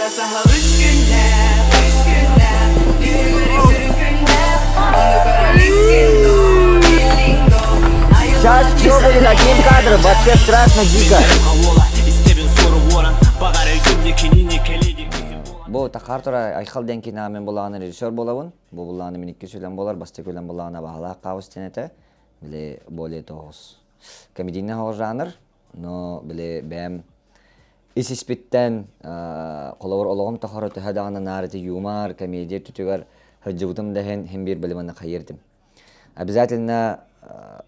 Хара саһыл үс күннээх, үс күннээх, Күһүөрү сүрүн күннээх, Ону көрөн иккин доо, биллиҥ доо, Сейчас все будет одним кадром, вообще страшно дико. Бу Тахар тура Айхал диэн киинэҕэ мин булаҕына режиссер буолабын. Бу булаҕына мин икки сүлэн буолар, бастакы үлэм булаҕына баһылаах хаус диэн этэ. Били более тоҕус. Комедийный жанр, но били бэйэм ис испиттэн холобур олоҕум тохоро төһө даҕаны наар ити юмор, комедия өттүтүгэр сылдьыбытым да иһин син биир били манна хайыыр этим. Обязательно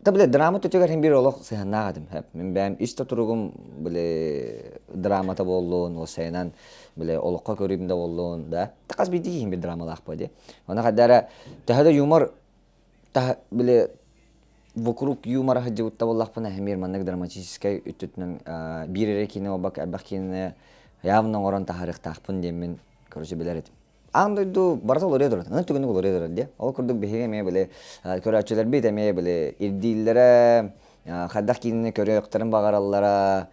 да били драма өттүтүгэр син биир олох сыһыаннаах этим. Мин бэйэм ис да туругум били драмата буоллун, уопсайынан били олоххо көрүүм да буоллун, да. Хас биирдии киһи биир драмалаах буо дии. Онно хайда эрэ төһө да юмор били вокруг юмора сылдьыбыт да буоллахпына эмиэ маннык драматическай өттүтүнэн биир эрэ киинэ буолбакка элбэх киинэни явно оҥорон таһаарыахтаахпын диэммин короче билэр этим. Аан дойду барыта уларыйа турар, ын түгэнник уларыйа турар диэ. Ол курдук биһиги эмиэ били көрөөччүлэрбит эмиэ били ирдииллэрэ, хайдах киинэни көрүөхтэрин баҕараллара,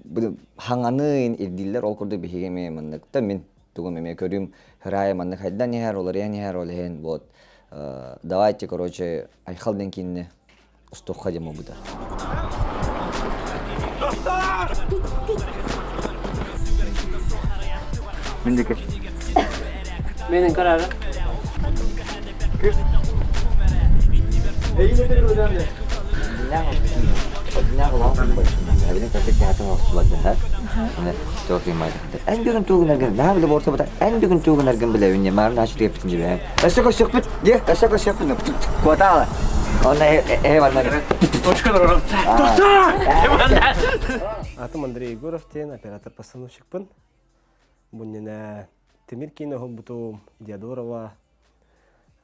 били хаҥаны ирдииллэр. Ол курдук биһиги эмиэ маннык да мин тугум эмиэ көрүүм хыраайы маннык хайдан иһэр, уларыйан иһэр, ол иһин вот давайте, короче, Айхал диэн киинэни устуохха диэн буолбута. Мин диэки. Менин карары. Эн бүгүн тугун эргин, наһаа биле борта эн бүгүн тугун эргин билэбин не маар наачы тиэппитин дибээн. Өссө көрсөхпүт, дьэ, өссө көрсөхпүт, куотаала. Онно э манна. Точка Атым Андрей Егоров диэн оператор-постановщикпын. Бу иннинэ Тимир киинэ уһулбутум, Диадорова,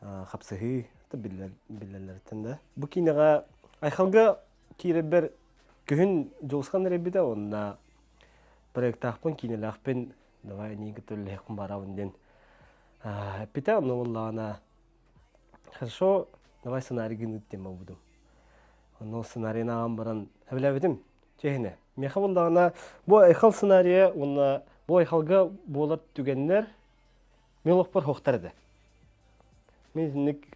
Хапсыһыы биллэллэриттэн да. Бу киинэҕэ Айхалга киирэрбэр күһүн Дьулусхан эрийбитэ уонна проектаахпын, киинэлээхпин, давай эйигин кытта үлэлэһиэхпин баарабын диэн эппитэ. Онно буоллаҕына хорошо, давай сценарийгын ыыт диэн буолбутум. Онно сценарийын ааҕан баран сөбүлээбитим. Чиэһинэ. Миэхэ буоллаҕына бу Айхал сценарийа уонна бу Айхалга буолар түгэннэр мин олохпор суохтар этэ. Мин итинник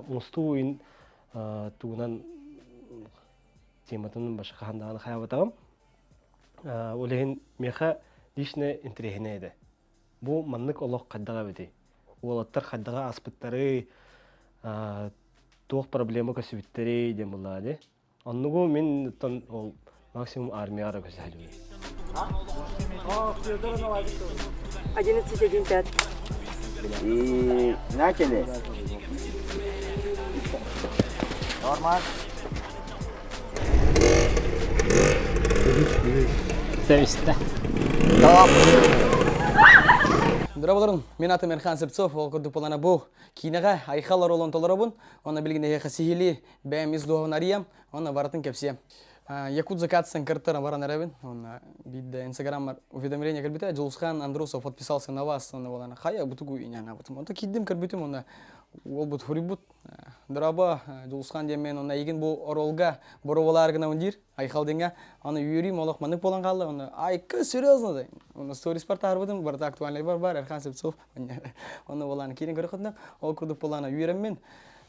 мустуу тугунан тематын баша хаһан даҕаны хайаабатаҕым. Ол иһин миэхэ лично интэриэһинэй этэ. Бу маннык олох хайдах эбитий? Уолаттар хайдаҕа ааспыттарый, туох проблема көрсүбүттэрий диэн буоллаҕа дии. Оннугу мин оттон ол максимум армияҕа эрэ көсөһөлүбүн. 11.1.5. И начали. Нормально. Тэбистэ. Стоп. Дорабаларым, мин атым Эрхан Сепцов, ол курдук буолана бу киинэҕэ Айхал оруолун толоробун, уонна билигин эһиэхэ сиһилии бэйэм ис дууһабын арыйам, уонна барытын кэпсиэм. Якут закатсан кыртара баран эрэбин, уонна биирдэ инстаграммар уведомление кэлбитэ, Дьулусхан Андросов подписался на вас, уонна буолана хайа бутугу иньанаабытым. Онто киирдим көрбүтүм, уонна уолбут хуруйбут. Дорообо, Дьулусхан диэммин, уонна эйигин бу оруолга боруобалаар гынабын диир. Айхал диҥҥэ аны үөрүүм олох маннык буолан хаалла уонна айка серьезно да уонна сториспар таһаарбытым барыта актуальный бар бар Эрхан Слепцов онно буолааны киирэн көрөххүтүнэ ол курдук буолаана үөрэммин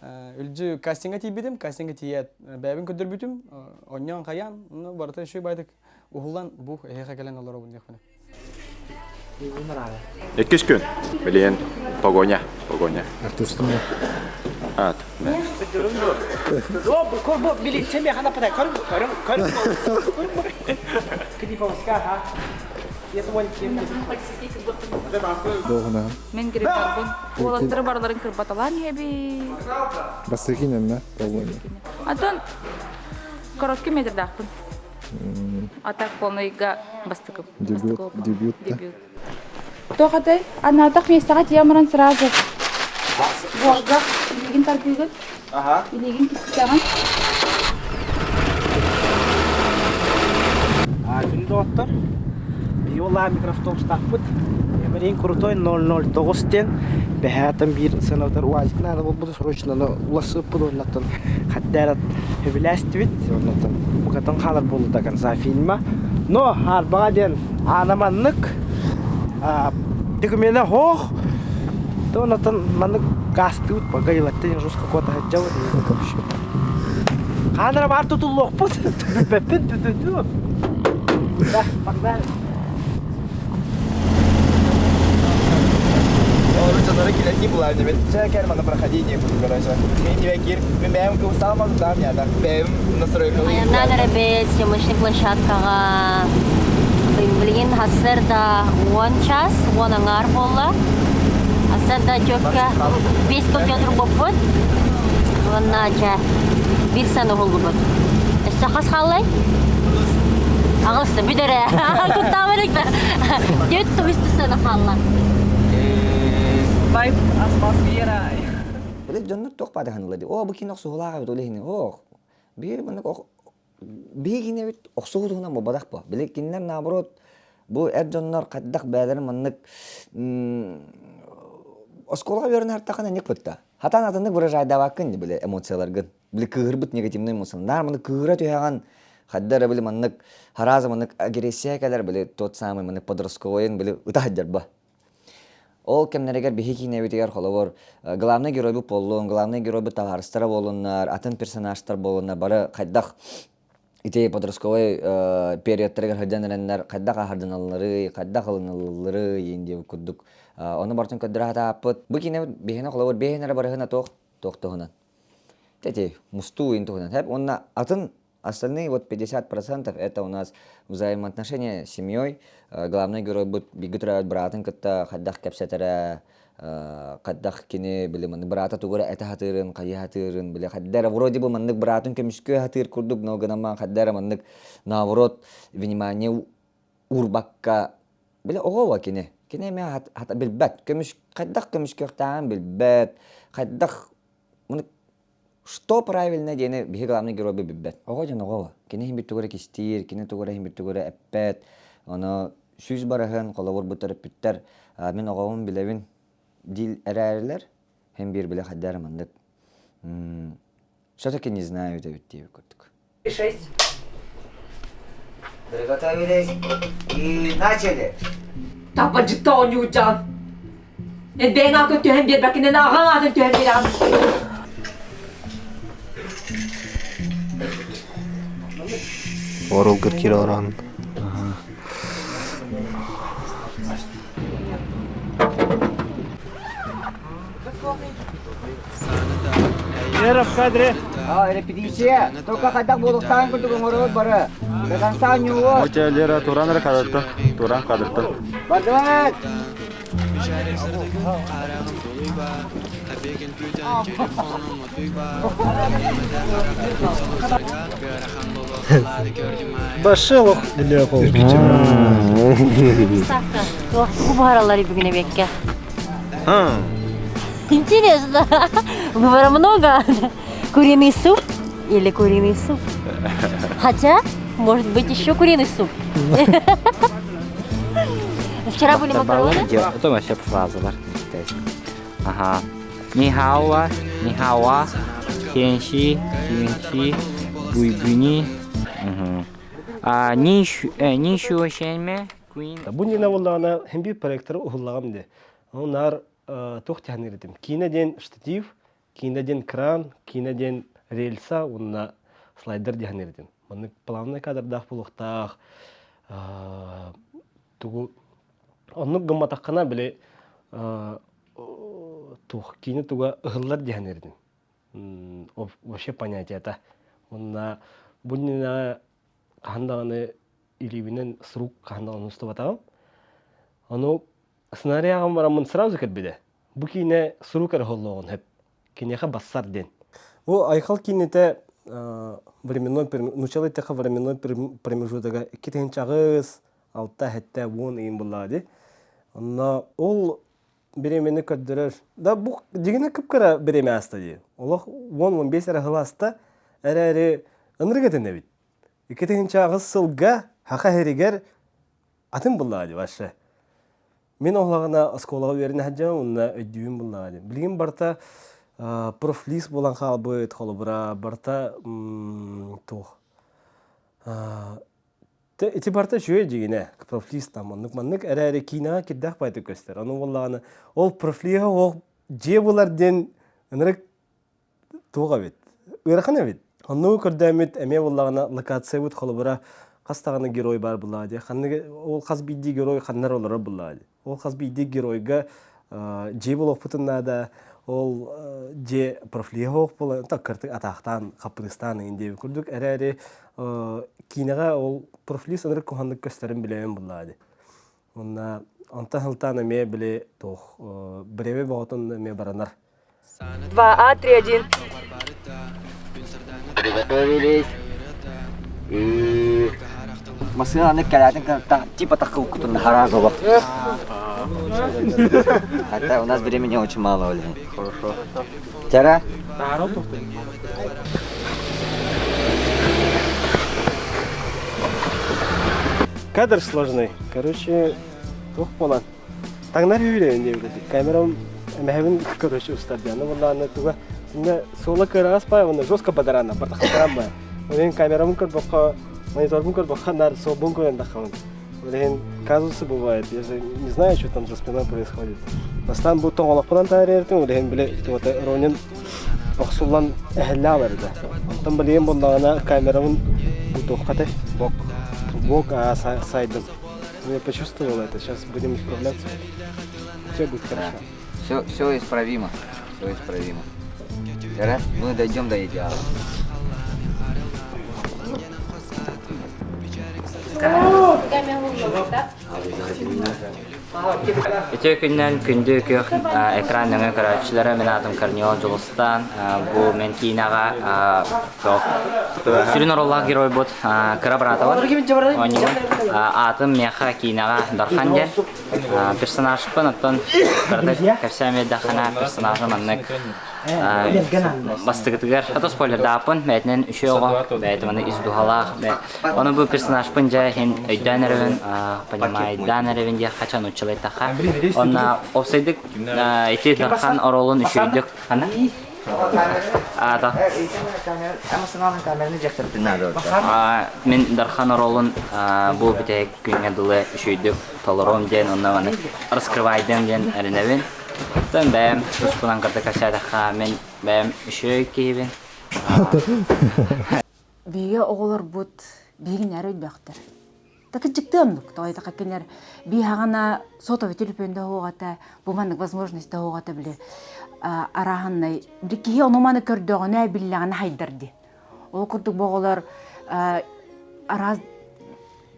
үлдьү кастиҥҥа тиийбитим кастиҥҥа тиийээт бэйэбин көрдөрбүтүм онньоон хайаан ну барыта үчүгэй баайдык уһуллан бу эһиэхэ кэлэн олоробун диэхпинэ Иккис күн. Билиэн погоня, погоня. Артустым Ат. Долгунаһын. Мен грибарбын. Уолаттары барыларын кырбаталаан иһэбин. Бастакы иннэ погоня. Антон короткий метрдаахпын. А так полныйга бастакы. Дебют, дебют. Дебют. Тоқатай, анаатах миэстэҕэ тиийэн баран сразу буорга илиигин тарбыыгын, илиигин киститэҕин. Күндү доҕоттор, биһиги олаа микроавтобустаахпыт. Марин Крутой 009 диэн бэһээтэн биир сыанабытар УАЗик наада буолбута срочно улассыппыт уоннаттан хаттаарат хөбүлээстибит оннуттан букатын хаалар буолла до конца фильма но арбаҕа диэн аана маннык докумена хоох то оннуттан маннык гаастыыбыт погоилаттан жестко кота сылдьабыт хаанара баар тутуллуохпут билбэппин туту да погнали Оручалары килэтии булаар дебит. Чэ кэр маны проходи буду короче. Мен тебе кир, мен бэйэм кыбыстааман тутаам ята. Бэйэм настройкалыы. Айаннаан эрэбит съемочный площадкаҕа билигин сарсыарда 10 час, 10 аҥаар буолла. Сарсыарда дьокка 5 компьютер боппут. Уонна дьэ биир сан уһуллубут. Өссө хас хааллай? Аҕыста бүтэрэ. Куттаабын Дед туристы сана хаалла. Вайб атмосфера. Били дьоннор туох баатаханылар дии. Оо, бу киин охсуһулаах эбит ол иһини. Ох, биир маннык биир киин эбит охсуһуу туһунан буолбатах бу. Били кинилэр наоборот бу эр дьоннор хайдах бэйэлэрин маннык оскуолаҕа үөрэнэ сыртаххына инник бытта. Хатан атыннык выражайдаабаккын дии били эмоцияларгын. Били кыыһырбыт негативный эмоция. Наар маннык кыыһыра түһэҕин, хайда эрэ били маннык харааза маннык агрессия кэлэр, били тот самый маннык подростковойын били ыта сылдьарба. Ол кэмнэригэр биһи киинэбитигэр холобур главный геройбут буоллун, главный геройбут табаарыстара буолуннар, атын персонажтар буолуннар, бары хайдах ити подростковай периодтарыгар сылдьан эрэннэр хайдах аһардыналларый, хайдах ылыналларый диэн курдук ону барытын көрдөрө сатааппыт. Бу киинэбит биһиэнэ холобур биһиэнэ эрэ барыһына туох туох туһунан. Эти мустуу ин туһунан. Уонна атын остальные вот 50% это у нас взаимоотношения с семьей. Главный геройбут бииргэ төрөөбүт быраатын кытта хайдах кэпсэтэрэ, хайдах кини били маннык быраата тугу эрэ этэ сатыырын, хайыы сатыырын, били хайда эрэ вроде бы маннык быраатын көмүскүө сатыыр курдук, но гынан хайда эрэ маннык наоборот внимание уурбакка били оҕо кини. Кини эмиэ билбэт, көмүс хайдах көмүскүөхтээҕин билбэт, хайдах Что правильно диэни биһи главный геройбу билбэт. Оҕо дьон оҕо. Кини иһин тугу эрэ кистиир, кини тугу эрэ иһин тугу эрэ эппэт. Ону сүүс барыһын холобур бу төрөппүттэр мин оҕобун билэбин диил эрээрилэр һин биир билэ хайда эрэ маннык все-таки не знаю эбит диэбит курдук. Шесть. Приготовились и начали. Таппадьытта оонньуурдьаҕын. Эн бэйэҥ аатын түһэн биэрбэккинэн аҕаҥ аатын түһэн биэрэҕин. Оролгар киирэ олорон. Лера в кадре. А, репетиция. Только хайдах буолуохтааҕын курдук оҥоробут бары. До конца ньуо. Хотя Лера Туран эрэ кадрта. Туран кадрта. Бардыбыт! Башилов Ставка. Бу буһараллар бүгүн эбиэккэ. Интересно. Выбора много. Куриный суп или куриный суп? Хотя, может быть, еще куриный суп. Вчера были макароны. Это вообще фразалар. Ага. Нихао, нихао, кенши, кенши, буйбуни. А, ни шенме, Бу нина буоллаҕына һин биир проекторы уһуллаҕым дии. Ону наар туох тиһэн этим. Киинэ диэн штатив, киинэ диэн кран, киинэ диэн рельса уонна слайдер диэн этим. Маннык плавный кадрдаах буолуохтаах тугу оннук гымматаххына били туох киинэ туга ыһыллар диэн этим. Вообще понятиета. Уонна бу иннинэ хаһан даҕаны илиибинэн сурук хаһан даҕаны устубатаҕым. Ону сценарий ааҕан бараммын сразу кэлбитэ. Бу киинэ сурук эрэ холлооҕун сөп. Киниэхэ бассар диэн. Бу Айхал киинэтэ временной нууччалыы эттэххэ временной промежутога 2008 6 7 10 ыйын буллаҕа дии. Онно ол бириэмэни көрдөрөр. Да бу дьиҥинэ кып-кыра бириэмэ ааста дии. Олох 10-15 эрэ сыл ааста. Эрээри ынырык этинэбит. 2008 сылга Саха сиригэр атын буллаҕа дии вообще. Мин оһлаҕына оскуолаҕа үөрэнэ сылдьабын уонна өйдүүбүн буллаҕа диэн. Билигин барыта профлист буолан хаалбыт, холобура, барыта туох ити барыта үчүгэй дьигинэ профлист там маннык-маннык эрээри киинэҕэ кирдээх байтык көстөр. Ону буоллаҕына ол профлиһа оһох дьиэ булар диэн ынырык туох эбит? Ыарахан эбит. Оннугу көрдөөммүт эмиэ буоллаҕына локациябыт холобура хас даҕаны герой баар буллаҕа дии. Ханнык ол хас биирдии герой ханнар олорор буллаҕа дии. Ол хас биирдии геройга дьиэ буолуохпутун наада. Ол дьиэ профлиһа суох буолан кыртык атаахтаан, хаппырыыстаан иҥин диэбит курдук эрээри киинэҕэ ол профлист ынырык куһаҕаннык көстөрүн билэбин буллаҕа дии. Уонна онтон сылтаан эмиэ били туох бреме боҕотун эмиэ баранар. 2А, 3-1. Приготовились. И... Массыына аны кэлээтин кытта типа такыл кутун сразу Хотя у нас времени очень мало, блин. Хорошо. Тера? Кадр сложный. Короче, туох буолан. Таҥнар үүрэн диэбит. Камерам эмэһэбин короче устар диэн. Буоллааны туга синне суола кыараҕас баай уонна жестко бадараана бартахтаран баай. Онон камерамын көрбөххө, мониторбун көрбөххө нар суолбун көрөн даххабын. Блин, казусы бывает. Я же не знаю, что там за спиной происходит. Бастаан бу тоҥолохпунан таарыйартым, билигин били туота Ронин охсуллан эһэллээх барда. Онтон билигин буллаҕына камерабын бутуоххата бок бок а сайдым. Я почувствовал это, сейчас будем исправляться. Все будет хорошо. Все, все исправимо. Все исправимо. Раз мы дойдем до идеала. Үтүө күннэн күндү күөх экран нөҥүө көрөөччүлэрэ мин аатым Корнилов Дьулустаан. Бу мен киинэҕэ сүрүн оруоллаах геройбут кыра братовар оонньуубун. Аатым миэхэ киинэҕэ Дархан диэн. Персонажпын оттон кыратык кэпсээн биэрдэххинэ персонажым маннык бастакытыгар ото спойлердааппын бэйэтинэн үчүгэй оҕо бэйэтэ маны ис дууһалаах ону бу персонажпын дьэ иһин өйдөөн эрэбин понимайдаан эрэбин диэххэ ча нууччалайтахха онно уопсайдык ити Дархан оруолун үчүгэйдик хана аата мин Дархан оруолун бу бүтэһик күҥҥэ дылы үчүгэйдик толоруом диэн онно маны раскрывайдым диэн эрэнэбин Оттон бэйэм туспунан кытта кэпсээтэххэ, мин бэйэм үчүгэй киһибин. Биһиги оҕолорбут биһигинээр өйдөөхтөр. Такыдьыкты оннук. Тоҕо кинилэр биһаҕана сотовый телефон да оҕата, бу маннык возможность да оҕата били арааһыннай били киһи ону маны көрдөҕүнэ биллэҕинэ хайдар дии. Ол курдук бу оҕолор араас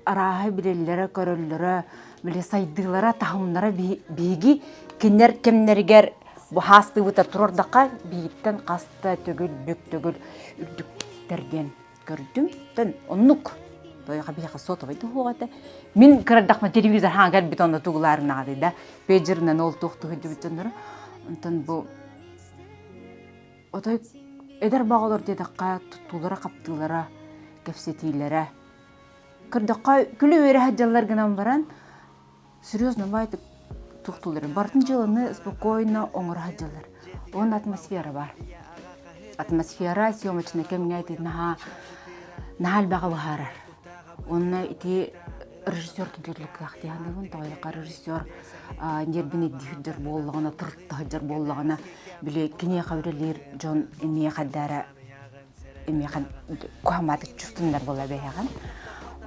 арааһы билэллэрэ, көрөллөрө, били сайдыылара, таһымнара биһиги кинилэр кэмнэригэр бу хаастыыбыта турардахха биһигиттэн хаста төгүл бүк төгүл үрдүктэр диэн көрдүм. Тэн оннук тойоха биһиэхэ сотовай туһуох этэ. Мин кырардахпына телевизор хаан кэлбит онно тугулаарынаҕа да пейджеринэн ол туох туһуйдубут дьоннору. Онтон бу отой эдэр баҕалар диэтэххэ туттуулара-хаптыылара, кэпсэтиилэрэ Көрдөххө, күлэ-үөрэ сылдьаллар гынан баран, серьезно баайтык туохтууллар. Барытын дьыаланы спокойно оҥоро сылдьаллар. Уонна атмосфера баар. Атмосфера съемочнай кэмҥэ ити наһаа наһаа элбэҕи быһаарар. Уонна ити режиссер тутулуктаах дии саныыбын. Тоҕо режиссер ньиэрбин ирдиир буоллаҕына, тырытта сылдьар буоллаҕына, били киниэхэ үлэлиир дьон эмиэ хайдара эмиэхэ куһамаатык чувствуннар буола бэйэҕин.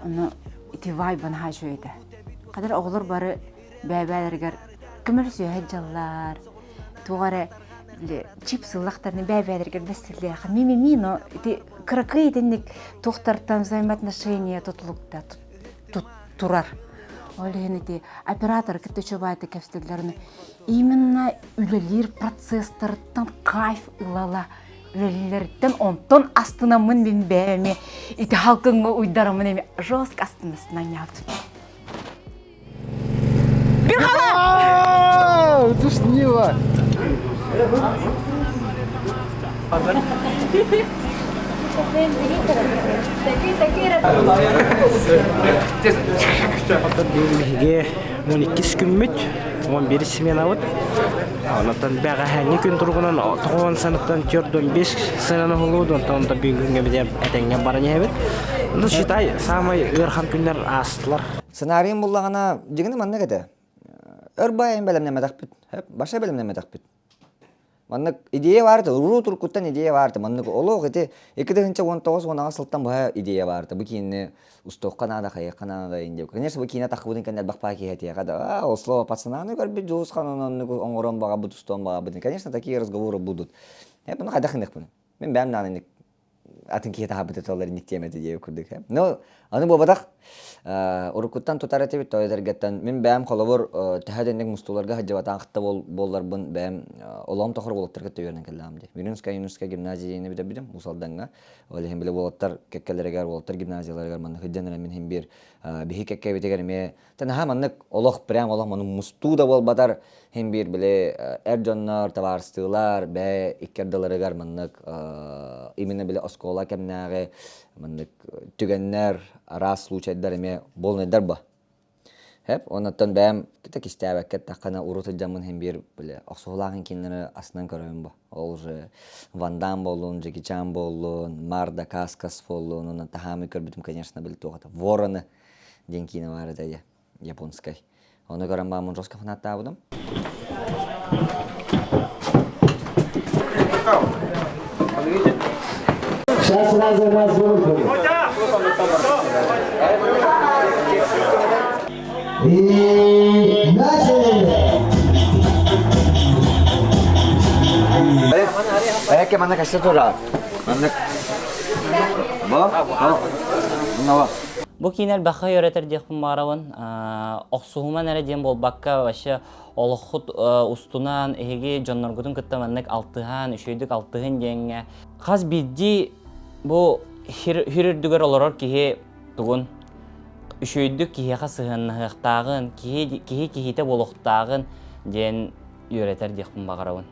Ону ити вайба наһаа үчүгэй этэ. Хадыр оҕолор бары бэйэ-бэйэлэригэр көмөлөсүһэ дьаллар, туох эрэ чипс ыллахтарына бэйэ-бэйэлэригэр бэссиллиэхэ ми-ми-ми, но ити кыракый итинник туохтартан взаимоотношения тутулукта турар. Ол иһин ити оператор кытта үчүгэй кэпсэтэллэр именно үлэлиир процесстарыттан кайф ылала үлэлииллэриттэн онтон астынаммын мин бэйэм эмиэ ити халкыҥҥа уйдараммын эмиэ жестко астынасынан ньаабытым. Бирхала! Тушнила! Биһиги 12 күммүт, 11 сменабыт. Онтон бэҕэһээҥҥи күн туругунан 90 санаттан 45 сыананы уһуллубут, онтон онтон бүгүҥҥэ били этэҥҥэ баран иһэбит. Ну, считай, самай ыарахан күннэр аастылар. Сценарийым буллаҕына, дьиҥинэ маннык этэ. Өр баайын бэлэмнэмэтэхпит. Баша бэлэмнэмэтэхпит. Маннык идея баар этэ, уруу туркуттан идея баар этэ. Маннык олох ити 2019-18 сылтан быһа идея баар этэ. Бу киинини устуохха наада, хайыахха наада диэн. Конечно, бу киинэ таххыбытын кэннэ элбэх баа киһи этиэхэ да, а, ол слово пацананы көрбүт Дьулусхан оннук оҥорон баҕабыт, устуон баҕабыт. Конечно, такие разговоры будут. Я буну хайдах гыныахпын? Мин бэйэм даҕаны атын киһи таһаарбыта толлар инник тиэмэтэ диэбит курдук. Ну, аны буолбатах. Уруккуттан тутар этибит тоойдоргаттан мин бэйэм холобур төһө да инник мустууларга сылдьыбатаан кытта буолларбын бэйэм олоҕум тохор уолаттар кытта үөрэнэн кэллэҕим дии. Юнускай Юнускай гимназия диэни бүтэрбитим Уус Алдаҥҥа. Ол иһин били уолаттар кэккэлэригэр, уолаттар гимназияларыгар манна сылдьан эрэ мин иһин биир биһи кэккэбитигэр эмиэ наһаа маннык олох прям олох ману мустуу да буолбатар хин биир били эр дьоннор табаарыстыылар бээ икки ардыларыгар маннык именно били оскуола кэмнээҕи маннык түгэннэр араас случайдар эмиэ буолунайдар ба Хэп, оннуттан бэйэм ките кистээбэккэ эттэххинэ урут сылдьаммын хин биир били охсуһулаах кинилэри астынан көрөбүн бу. Ол уже Ван Дам буоллун, Джеки Чан буоллун, Марда Каскас буоллун, онон таһаамы көрбүтүм, конечно, били туох это Вороны диэн киинэ баар этэ японскай. Ону көрөн бааммын жестко фанаттаабытым. Сейчас сразу у нас звук будет. И начали! Эке манна касса турар. Маннык. Бо? Бо? Бу киинэ элбэххэ үөрэтэр диэхпин баҕарабын. Охсуһуман эрэ диэн буолбакка, вообще олоххут устунан эһиги дьонноргутун кытта маннык алтыһан, үчүгэйдик алтыһын диэҥҥэ хас биирдии бу хир үрдүгэр олорор киһи тугун үчүгэйдик киһиэхэ сыһыаннаһыахтааҕын, киһи киһи киһитэ буолуохтааҕын диэн үөрэтэр диэхпин баҕарабын.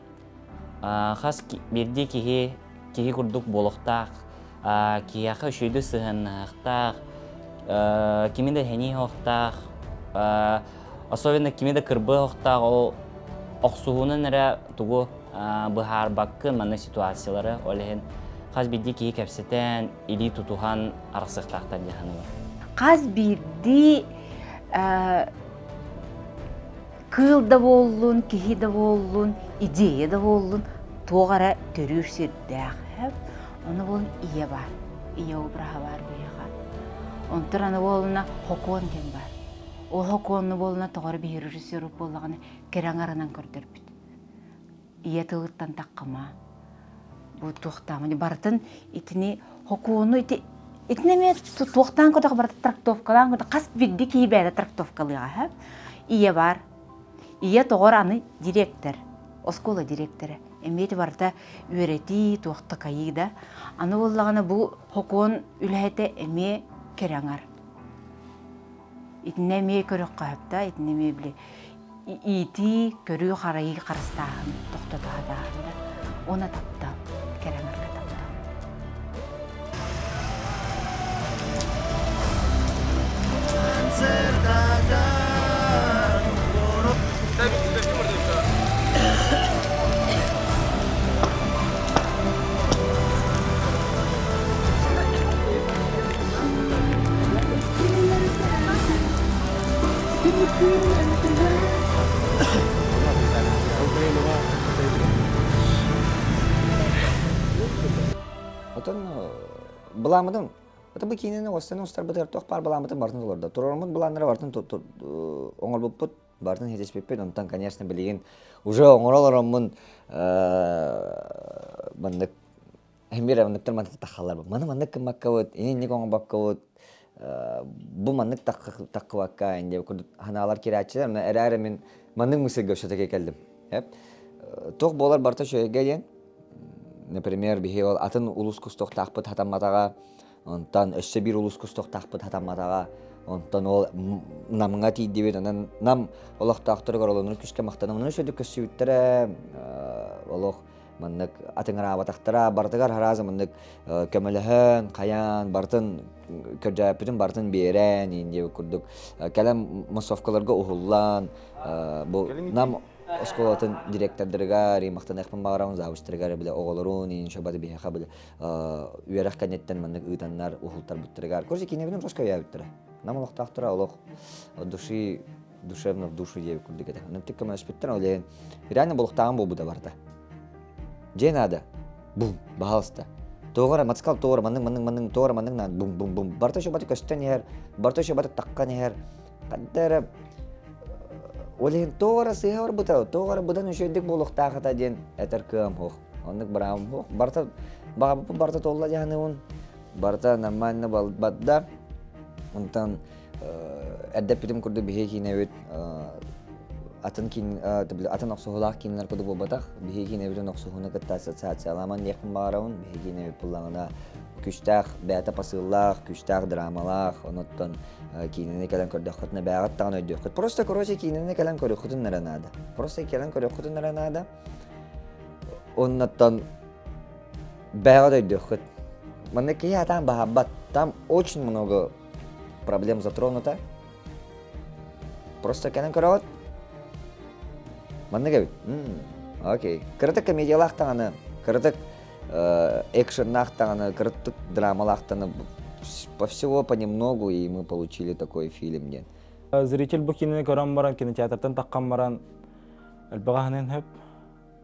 Хас биирдии киһи киһи курдук буолуохтаах, киһиэхэ үчүгэйдик сыһыаннаһыахтаах, кими да сэниэ оһохтоох, особенно кими да кырбыы оһохтоох, ол охсуһуунан эрэ тугу быһаарбаккын маннык ситуациялары, ол иһин хас биирдии киһи кэпсэтэн, илии тутуһан арахсыахтаахтар дии саныыбын. Хас биирдии Кыыл да буоллун, киһи да буоллун, идея да буоллун, туох эрэ төрүүр сирдээх. Ону буолун ийэ баар. Ийэ обраһа баар биһиэхэ. Онтон аны буолуна хокуон диэн баар. Ол хокуонну буолуна тоҕо эрэ биһи режиссер буоллаҕына кэрэ аҥарынан көрдөрбүт. Ийэ тылыттан таххыма. Бу туохтаамын барытын итини хокуону ити итини эмиэ туохтаан көрдөх барыта трактовкалаан көрдөх хас биирдии киһи бэйэтэ трактовкалыаҕа ийэ баар ийэ тоҕор аны директор оскуола директора эмиэ ити барыта үөрэтии туох такайыы да аны буоллаҕына бу хокуон үлэһитэ эмиэ кэрэ аҥар итиннэ эмиэ көрүөххэ сөп да итиннэ эмиэ били иитии, көрүү-харайыы харыстааһын тохтото сатааһын да уонна таптал, кэрэ аҥарга таптал. Отон былааммытын это бу киинэни остан устарбытыгар туох баар былааммытын барытын толордо. Туруоруммут былааннары барытын оҥорбуппут, барытын ситиспиппит. Онтон, конечно, билигин уже оҥоро олороммун маннык Эмиэ манныктар маннык таххаллар. Маны маннык гыммаккабыт, инник оҥорбоккобут, бу маннык таххыбакка инде курдук ханаалар киирээччилэр. Но эрээри мин маннык мысльга все-таки кэллим. Туох буолар барыта үчүгэйгэ диэн. Например, биһи ол атын улус кустуохтаахпыт хатамматаҕа, онтон өссө биир улус кустуохтаахпыт хатамматаҕа, онтон ол Намҥа тиийдибит, онон Нам олохтоохторугар олонун күүскэ махтанабын. Онон үчүгэйдик көрсүбүттэрэ, олох. Маннык атыҥыраабатахтара, барытыгар араас маннык көмөлөһөн, хайаан, барытын көрдөөппүтүн барытын биэрэн, иин курдук кэлэн массовкаларга уһуллан, бу нам оскуолатын директордарыгар, махтаныахпын баҕарабын, завучтарыгар бile оҕолорун, иин шабаты биһиэхэ бile үөрэх кэнниттэн маннык ыытаннар уһултарбыттарыгар. Короче, кинэбинин роско өйөөбүттэрэ. Нам олохтоохторо олох от души душевно в душу диэбит курдук этэ. Онон түк көмөлөспүттэр, ол иһин реально булуктааҕым буолбута барыта. Дьиэ наада. Бум, баһаалыста. Тоҕо эрэ мацкал тоҕо эрэ маннык маннык маннык тоҕо эрэ маннык наада бум бум бум. Барыта еще баты көстөн иһэр, барыта еще баты таххан иһэр. Ханта эрэ ол иһин тоҕо эрэ сыыһа барбыта, тоҕо эрэ быдан үчүгэйдик буолуохтаах этэ диэн этэр кыам суох. Оннук быраабым суох. Барыта баҕабыппын барыта туолла дьаһаныыбын. Барыта нормально барда. Онтон эрдэ эппитим курдук биһиги киинэбит атын киин атын охсуһуулаах киинэлэр курдук буолбатах. Биһиги киинэбитин охсуһууну кытта ассоциацияламан диэхпин баҕарабын. Биһиги киинэбит буллаҕына күүстээх бэйэтэ посыллаах, күүстээх драмалаах, онуттан киинэни кэлэн көрдөххүтүнэ бэйэҕит даҕаны өйдүөххүт. Просто, короче, киинэни кэлэн көрүөххүтүн эрэ наада. Просто кэлэн көрүөххүтүн эрэ наада. Оннуттан бэйэҕит өйдүөххүт. Манна киһи атаан баһарбат. Там очень много проблем затронута. Просто кэлэн көрөҕүт. Маннык эбит. Окей. Кыратык комедиялаах даҕаны, кыратык экшеннаах даҕаны, кыратык драмалаах даҕаны по всего понемногу и мы получили такой фильм диэн. Зритель бу кинини көрөн баран, кинотеатртан таххан баран, элбэҕи аһыныан сөп.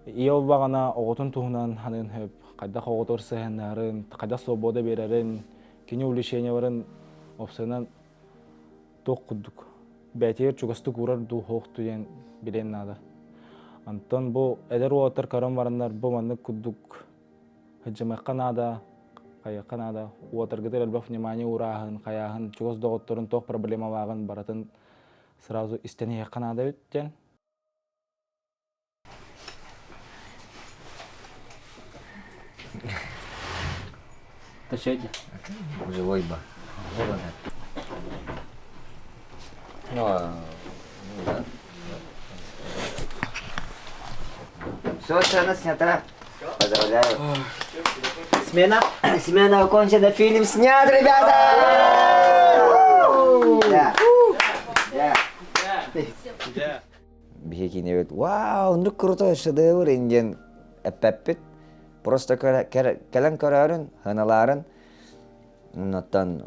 Ийэ олбаҕына оҕотун туһунан аныан сөп, хайдах оҕотугар сыһыаннаһарын, хайдах свобода биэрэрин, кини увлечениеларын уопсайынан туох курдук бэйэтигэр чугастык уурар дуу суох дуу диэн билиэн наада. Онтон бу эдэр уолаттар көрөн бараннар бу маннык курдук сылдьымыахха наада, хайыахха наада, уотаргытыгар элбэх внимание уурааһын, хайааһын, чугас доҕотторун туох проблемалааҕын барытын сразу истэн иһиэххэ наада эбит диэн. Живой ба. Ну, да. Все, сцена снята. Поздравляю. Смена, смена окончена, фильм снят, ребята! Да. Да. Биһиги киинэбит «Вау, оннук крутой шедевр» диэн эппэппит. Просто кэлэн көрөөрүн, сыаналаарын, оннуттан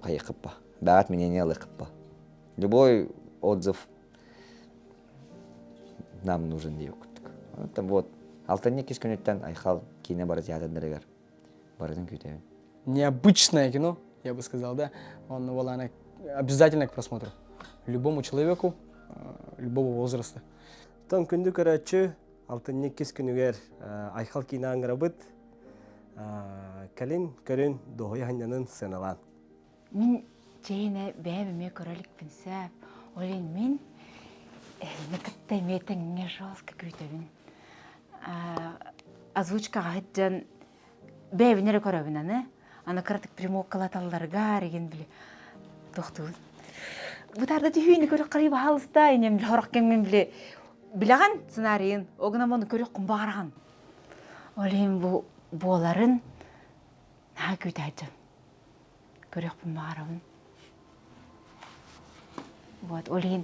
хайыххыппа, бэҕэт мнение ылыаххыппа. Любой отзыв нам нужен диэбит курдук. Оттон вот алтынньы иккис күнүттэн Айхал киинэ бары театрдарыгар барытын күүтэбин. Необычное кино, я бы сказал, да. Он была обязательно к просмотру. Любому человеку, любого возраста. Тон күндү көрөөччү, алтынньы иккис күнүгэр Айхал киинэ аңгырабыт. Кэлин көрүн дуоһуйа сынньанын сыаналаан. Мин чэйинэ бэйэм эмиэ көрө иликпин сөп. Ол иһин мин эһигини кытта эмиэ тэҥҥэ жестко күүтэбин. Озвучкаҕа сылдьан бэйэбин эрэ көрөбүн аны. Аны кыратык примоккалаталларыгар игин били тохтуун. Бытаарда түһүүнү көрөх қарай баһаалыста инем били хорох кэмҥин били билэҕин сценарийын огынан ону көрүөххүн баҕараҕын. Ол иһин бу буоларын наһаа күүтээччим. Көрүөхпүн баҕарабын. Вот, ол иһин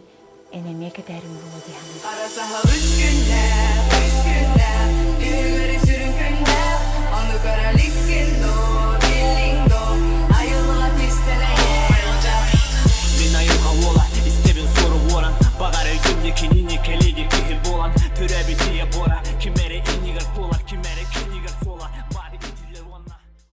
эн эмиэ кэтээрим буолуо дии саныыбын. Арасаһа үс күннээх, үс күннээх, үһүгэр